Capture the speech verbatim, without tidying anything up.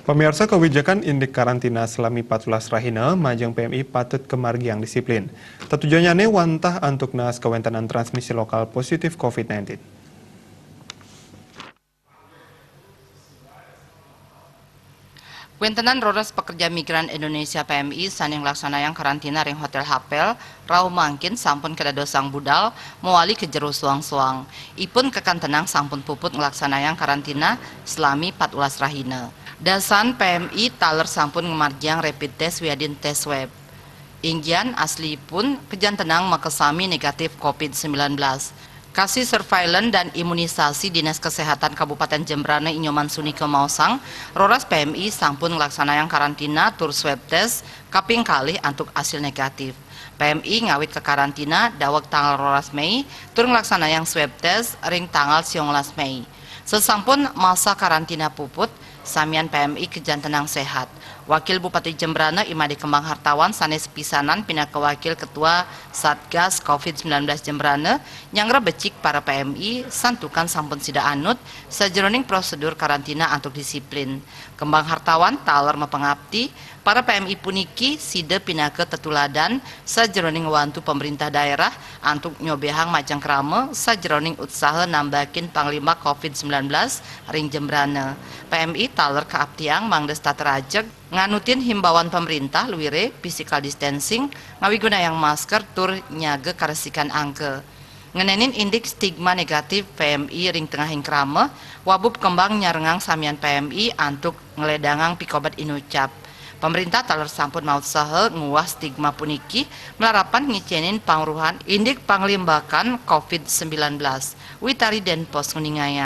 Pamiarsa, kawijakan indik karantina salami empat belas rahina majeng P M I patut kamargiang disiplin. Tatujunyané wantah antuk naas kawéntenan transmisi lokal positif COVID-sembilan belas. Kawéntenan Roras Pekerja Migran Indonesia P M I sané nglaksanayang karantina ring Hotél Hapel rauh mangkin sampun kadadosang budal mawali ka jero soang-soang. Ipun kakantenang sampun puput nglaksanayang karantina salami empat belas rahina. Dasan P M I taler sampun ngamargiang rapid test wiadin tes swab. Inggihan asliipun kajantenang makasami negatif COVID-sembilan belas. Kasih Surveillance dan Imunisasi Dinas Kesehatan Kabupaten Jembrana I Nyoman Sunika maosang, Roras P M I sampun nglaksanayang karantina tur swab test kaping kalih antuk asil negatif. P M I ngawit kakarantina daweg tanggal roras Mei tur nglaksanayang swab test ring tanggal siongolas Mei. Sasampun masa karantina puput, samian P M I kajantenang séhat. Wakil Bupati Jembrana I Madé Kembang Hartawan sané sapisanan pinaka Wakil Ketua Satgas COVID-sembilan belas Jembrana nyanggra becik para P M I santukan sampun sida anut sajeroning prosedur karantina antuk disiplin. Kembang Hartawan taler mapangapti, para P M I puniki sida pinaka tetuladan sajeroning ngwantu pamréntah daerah antuk nyobéhang majeng krama sajeroning utsaha nambakin panglimbak COVID-sembilan belas ring Jembrana. P M I taler kaaptiang mangda setata rajeg nganutin himbauan pamréntah luiré physical distancing, ngawigunayang masker tur nyaga karesikan angga. Ngenénin indik stigma negatif P M I ring tengahing krama, Wabub Kembang nyarengang samian P M I antuk ngledangang pikobet inucap. Pamréntah taler sampun mautsaha nguwah stigma puniki malarapan ngicénin pangweruhan indik panglimbakan COVID-sembilan belas. Witari Denpos nguningayang.